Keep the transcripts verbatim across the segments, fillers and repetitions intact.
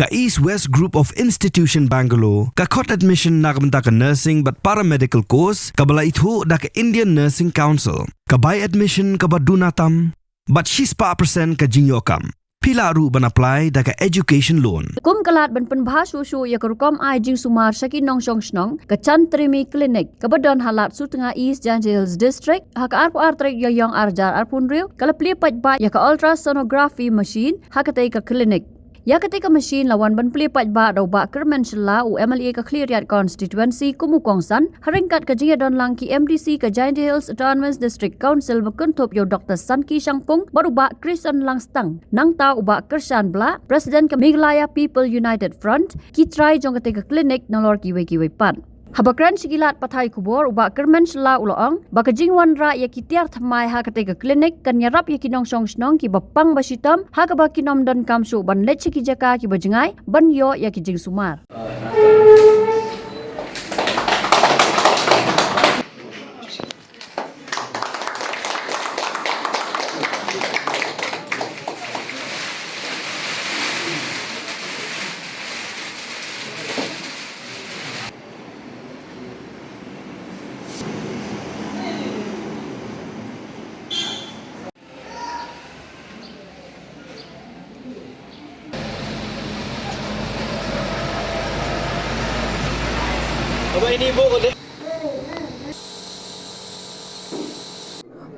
Ka East West Group of Institution Bangalore ka khot admission na ka bynta ka nursing bad paramedical course kaba la ithuh da ka Indian Nursing Council. Ka bai admission kaba duna tam bad shispah percent ka jingïoh kam. Phi lah ruh ban apply da ka education loan. Kum ka lad ban pynbha shuh shuh ïa ka rukom ai jingsumar sha ki nongshong shnong, ka Chantremi Clinic kaba don ha Ladsutenga, East Jaintia Hills District, ha ka arphew ar tarik Ïaïong arhajar arphew hynriew ka la plie paidbah ïa ka ultrasonography machine ha katei ka clinic. Ïa katei ka machine la wan ban plie paidbah da u Bah Kyrmen Shylla, u M L A ka Khliehriat Constituency kum u kongsan, ha ryngkat ka jingïadon lang ki M D C ka Jaintia Hills Autonomous District Council ba kynthup ïa u Doktor Sanki Shangpung bad u Bah Krison Langstang. Nangta u Bah Kyrshan Blah, President ka Meghalaya People United Front, ki trai jong katei ka clinic nalor kiwei kiwei pat. Haba kren sha ki lad pathai khubor, u Bah Kyrmen Shylla u la ong ba ka jingwanrah ïa ki tiar thymmai ha katei ka clinic kan ïarap ïa ki nongshong shnong kiba pang ba shitom, ha kaba kin ym donkam shuh ban leit sha ki jaka kiba jngai ban ïoh ïa ki jingsumar.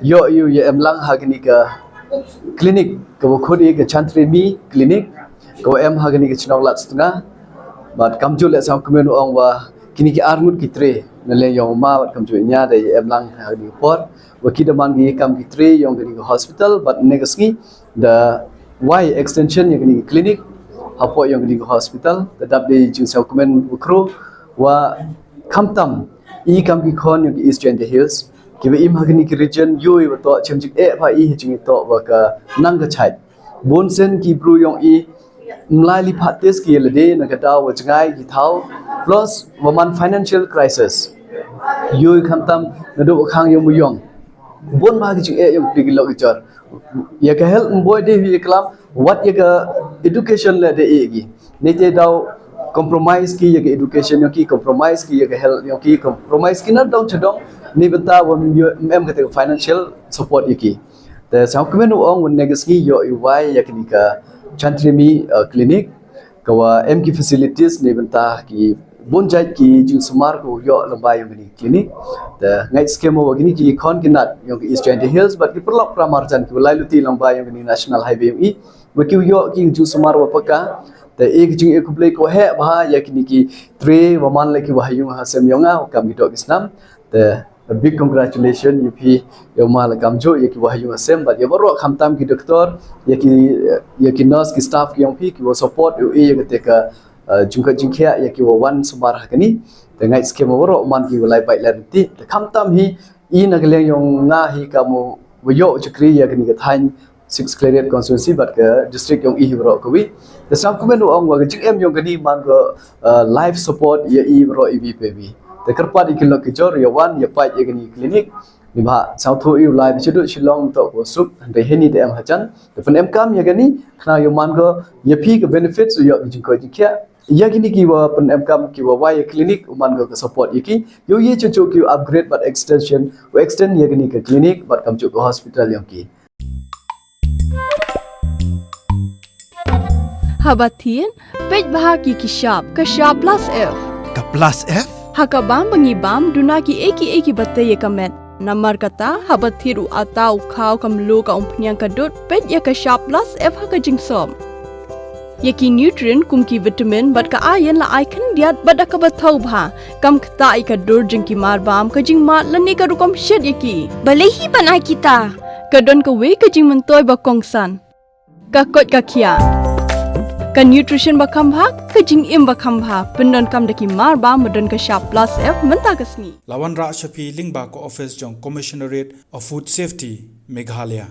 Ïoh ïa u ïa em lang ha kane ka clinic kaba khot ïa ka Chantremi Clinic kaba em ha kane ka shnong Ladsutenga. Bad kumjuh leh sngewkmen u ong ba kine ki arngut ki tre na liang ïong u ma bad kumjuh ïa nga da ïa em lang ha kane ka por ba ki da man ki kam ki tre ïong kane ka hospital bad ne ka sngi da wai extension ïa kane ka clinic hapoh ïong kane ka hospital. Da dap da i jingsngewkmen u kru wa khamtam i kam ki khon ïong ki East Jaintia Hills kiba im ha kane ka region ïoh i wa toh chem jingeh ba i ha jingïatoh ba ka nang ka chait. Bun sien ki bru ïong i mlai li phat test ki ïa lade na ka daw wa jngai ki thaw plus wa man financial crisis. Ïoh i khamtam na dok khang ïong mu ïong. Bun ba ki jingeh ïong pli ki lok ki jor. Ïa ka health mboi de hi klam wat ïa ka education le de i gi. Ne te daw compromise ki ïa ka education ïong ki, compromise ki ïa ka health ïong ki, compromise ki na dong chadong ne bynta wa em kata ka financial support ïa ki. Te sngewkmen u ong wan ne ka sngi ïoh i wai ïa kane ka Chantremi, uh, Clinic ka wa em ki facilities ne bynta ki bun jait ki jingsumar ka u ïoh lamba ïong kane clinic. Te ngait skhem wa kine ki khon ki nat ïong ki East Jaintia Hills bad ki paralok para marjan ki wa lai luti lamba ïong kane National Highway ïong i wa ki u ïoh ki jingsumar wa paka. Te e ki jingïakhublei ko heh bha ïa kine ki tre wa man la ki wa ha ïung ha sem ïong nga kam ki dok ki snam. Te a big congratulations ïa phi ïa u ma la kamjuh ïa ki wa ha ïung ha sem bad ïa baroh khamtam ki doktor ïa ki ïa ki nurse ki staff ki ïong phi ki wa support ïa u ïa kata ka, uh, jingkoit jingkhiah ïa ki wa wan sumar ha kane. Te ngait skhem wa baroh man ki wa lai bait lai ti te khamtam hi i na ka liang ïong nga hi ka mo wa ïoh chakri ïa kane ka thaiñ Six Khliehriat constituency bad ka district ïong i hi baroh ka wi. Te sngewkmen u ong wa ka jingem ïong kane man ka, uh, life support ïa i baroh i wi pe wi. Te kyrpad ïa ki lok ki jor ïa wan ïa pait ïa kane clinic. Ni ba sngewthuh i u lai ba shu duk Shillong to ko suk hynrei hini te em hajan. Te pyn em kam ïa kane khnang ïa man ka ïa phi ka benefits u ïoh ki jingkoit jingkhiah. Ïa kine ki wa pyn em kam ki wa wai ïa clinic u man ka ka support ïa ki. Ïoh ïa chuh chuh ki u upgrade bad extension u extend ïa kane ka clinic bad kamjuh ka hospital ïong ki. Haba thied, peit bha ki ki shap, ka shap plus F. Ka plus F? Ha ka bam ba ngi bam, duna ki ei ki ei ki ba tei ïa ka met. Namar kata, haba thied u ata u khaw ka mluh ka umphniang ka dud, peit ïa ka shap plus F ha ka jingsop. Ïa ki nutrient kum ki vitamin bad ka iron la ai khyndiat bad da kaba thaw bha. Kam ktah ïa ka dur jong ki mar bam ka jingmad lane ka rukom shet ïa ki. Balei hi ban ai kita? Ka don kawei ka jingmyntoi ba kongsan. Ka koit ka khiah. Ka nutrition ba kham bha, ka jingim ba kham bha. Pyndonkam da ki mar bam ba don ka shap plus F mynta ka sngi. La wanrah sha phi lyngba ka office jong Commissionerate of Food Safety, Meghalaya.